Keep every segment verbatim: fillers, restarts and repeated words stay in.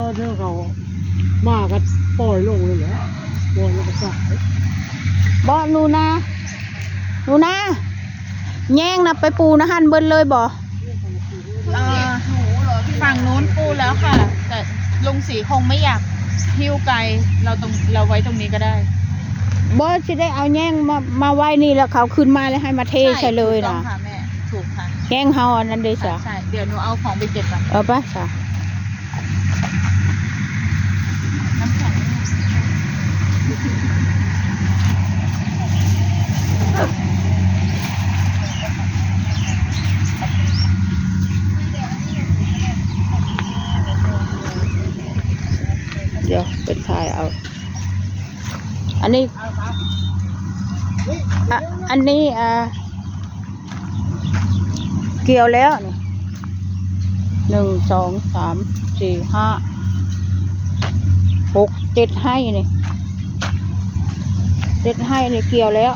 เออ เธอเขามาก็ปล่อยลงเลยแหละ ปล่อยลงก็สาย บ่ หนูนา หนูนา แยงนะไปปูนะหั่นเบิดเลยบ่ เอ่อ ฝั่งนู้นปูแล้วค่ะ แต่ลุงศรีคงไม่อยากหิ้วไกล เราตรง เราไว้ตรงนี้ก็ได้ บ่ สิได้เอาแยงมา มาไว้นี่แล้วเขาขึ้นมาแล้วให้มาเทใส่เลยนะ ถูกต้องค่ะแม่ ถูกค่ะ แยงเฮาอันนั้นเด้อจ้ะ ใช่ เดี๋ยวหนูเอาของไปเก็บก่อน เออ ไปจ้ะ เดี๋ยวไปถ่ายเอา อันนี้ อ่ะ อันนี้ อ่า เกี่ยวแล้วนี่ หนึ่ง สอง สาม สี่ ห้า หก เจ็ด ไฮ่นี่ เจ็ด ไฮ่นี่เกี่ยวแล้ว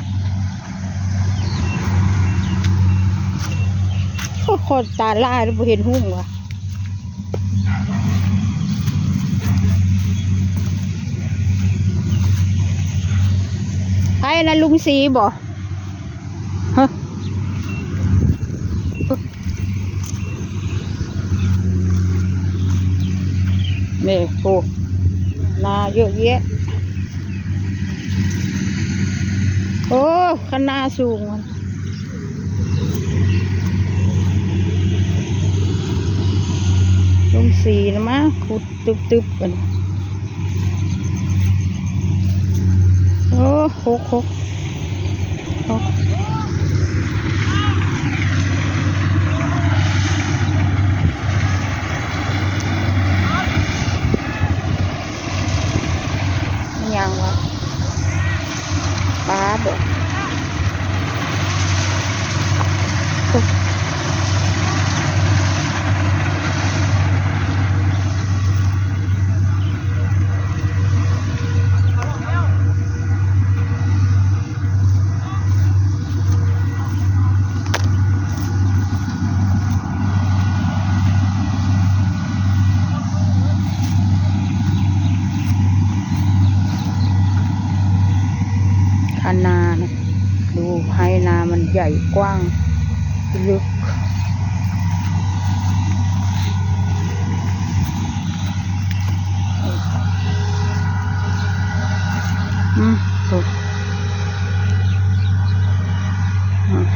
โอ้ คนตาลายแล้วบ่เห็นหุ้งว่ะ ไผนะ ลุงศรีบ่ ฮะ นี่ โอ้ นาเยอะแยะ โอ้ คันนาสูงมัน ลุงศรีนะมาขุดตึบๆ กัน โอ้ หก หก หก อิหยังวะ ปลาบ่ คันนานะ ดูไฮ่นามันใหญ่กว้างลึก อืม โอ้ อืม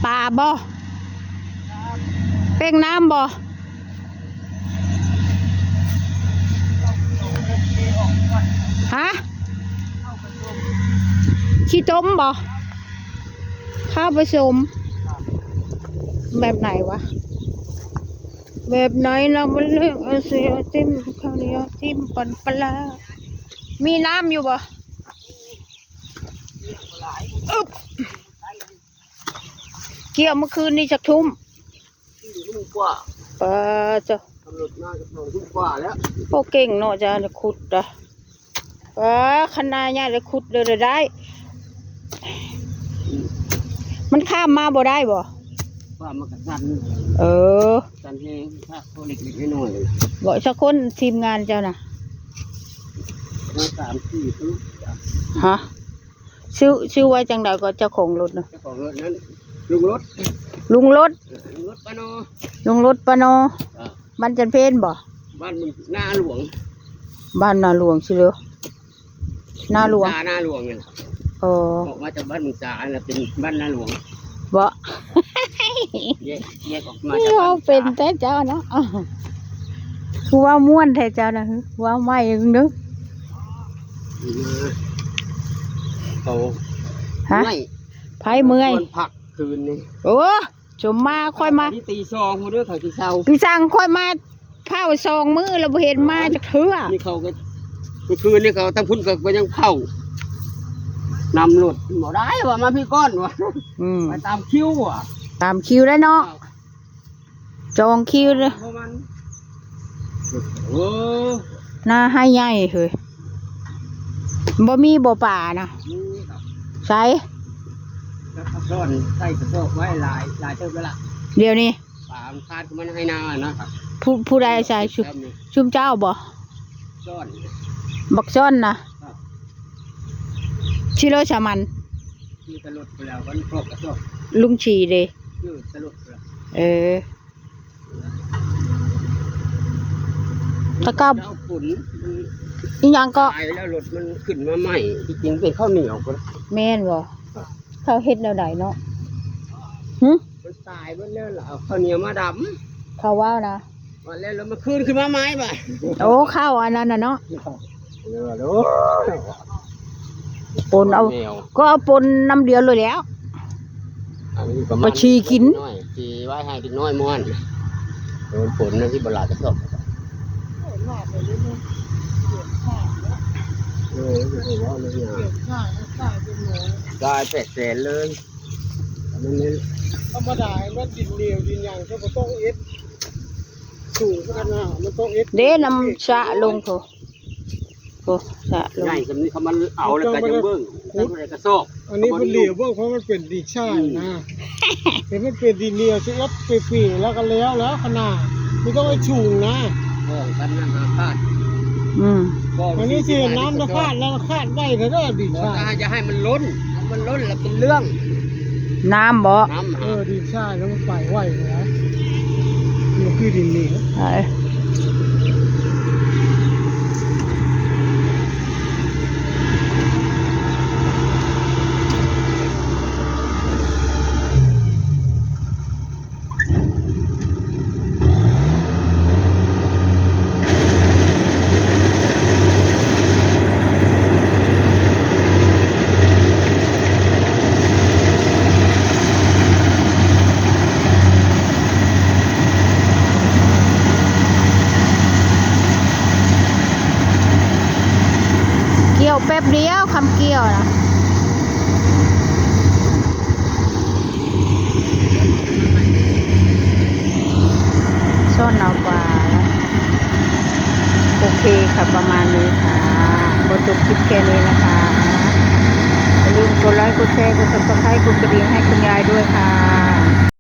ปลาบ่ เป้งน้ำบ่ ฮะ ขี้ต้มบ่ ข้าวผสม แบบไหนวะ แบบไหนเรามันเลือกเอาสิ เอาจิ้มข้าวเหนียว จิ้มปันปลาร้า มีน้ำอยู่บ่ อึ๊บ เกี่ยวเมื่อคืนนี้จักทุ่ม สี่ทุ่มกว่า ป้าเจ้า กำหนดน่าจะสองทุ่มกว่าแล้ว โอ้ เก่งเนาะจ้า เนี่ยขุดอะ ป้า คันนาใหญ่เลยขุดเลยได้ มันข้ามมาบ่ได้บ่ ข้ามมากระสัน เออ สันแฮง ถ้าตัวเล็กๆน้อยๆ บ่ สักคนทีมงานเจ้านะ มาสามสี่ตุ๊ก ฮะ ชื่อ ชื่อว่าจังใดก็เจ้าของรถนะ เจ้าของรถนั้น ลุงรถ ลุงรถ เออ ลุงรถปานอ ลุงรถปานอ เออ บ้านจันเพนบ่ บ้านนาหลวง บ้านนาหลวงสิเหรอ นาหลวง ตานาหลวงเนี่ย อ๋อ ออกมาจากบ้านมุงสาน่ะ เป็นบ้านนาหลวง บ่ แยก แยกออกมา นี่ จากบ้านมุงสา เว้าเป็นแท้เจ้าเนาะ อ้าว คือเว้าม่วนแท้เจ้านะ เว้าใหม่เด้อ เขา ฮะ เมื่อย ไผเมื่อย ชวนพักคืนนี้ โอ้ สมมา ค่อยมา อันนี้ตีสองพุ้นเด้อ เขาสิเซา พี่สั่งค่อยมาเผาสองมื้อแล้วบ่เห็นมาจักเทื่อ นี่เขาก็ เมื่อคืนนี่เขาตั้งพุ้นก็ ก็ยังเผา นำรถบ่ได้ว่ามาพี่ก้อนว่ะ อืม ไปตามคิวอ่ะ ตามคิวได้เนาะ จองคิวเลย เพราะมัน โอ้ นาไฮ่ใหญ่เฮ้ย บ่มีบ่ป่านะ นี่ครับ ใส่ แล้วก็ซ่อนใส่กระสอบไว้หลายหลายเติบแล้วล่ะ เดี๋ยวนี้ ป่ามันคาดมันให้นานะครับ ผู้ผู้ใดใส่ ชุ ครับนี่ ชุมเจ้าบ่ ซ่อน บักซ่อนนะครับ ชื่อเลยสามัญ ที่ตลดไปแล้วมันพวกกระสอบ ลุงชีเด้ ชื่อตลดไปแล้ว เออ ตะกร้า เอาฝน อีหยังก็ ตายแล้วรถมันขึ้นมาใหม่ ที่จริงเป็นข้าวเหนียวก็ แม่นบ่ ครับ เขาเฮ็ดแนวใดเนาะ หึ มันตายหมดแล้วล่ะ เอาข้าวเหนียวมาดำ เขาว่านะ วันแล้วรถมันคืนขึ้นมาใหม่บ่ะ โอ้ ข้าวอันนั้นน่ะเนาะ เออ โอ้ย ปนเอา แนว ก็เอาปนน้ำเดียวเลยแล้ว อันนี้ก็มัน ไปชีกิน น้อย ชีไว้ให้เด็กน้อยม่วน โดนฝนนะที่บลาดกระสอบ เออ ไม่ได้ว่าเลยเนี่ย ได้แปดแสนเลย อันนี้ ธรรมดา มันดินเหนียวดินหยังก็บ่ต้องเอ็ด สูงขนาดนั้นมันต้องเอ็ด เด้น้ำสระลงโถ โอ้ สระลง ใหญ่สำนี้เขามันเอาแล้วก็ยังเบิ่ง ขุด ใส่กระสอบ อันนี้มันเหลียวเบิ่งเพราะมันเป็นดินทรายนะ อืม เห็นมันเป็นดินเหนียวสิเอ็ดเปรียๆแล้วก็แล้ว แล้วขนาดไม่ต้องไปสูงนะ เออ กันนั่นหาคาด อืม ก็ อันนี้สิน้ำจะคาดแล้วคาดได้เถอะดินทราย จะให้มันล้น มันล้นแล้วเป็นเรื่อง น้ำบ่ น้ำ เออ ดินทรายแล้วมันไปไหวเลยนะ มันคือดินเหนียว เออ เกี่ยวแป๊บเดียว คำเกี่ยวนะ ซ่อนเอาปลา โอเคค่ะ ประมาณนี้ค่ะ ก็จบคลิปแค่นี้นะคะ อย่าลืมกดไลค์ กดแชร์ กด Subscribe กดกระดิ่งให้คุณยายด้วยค่ะ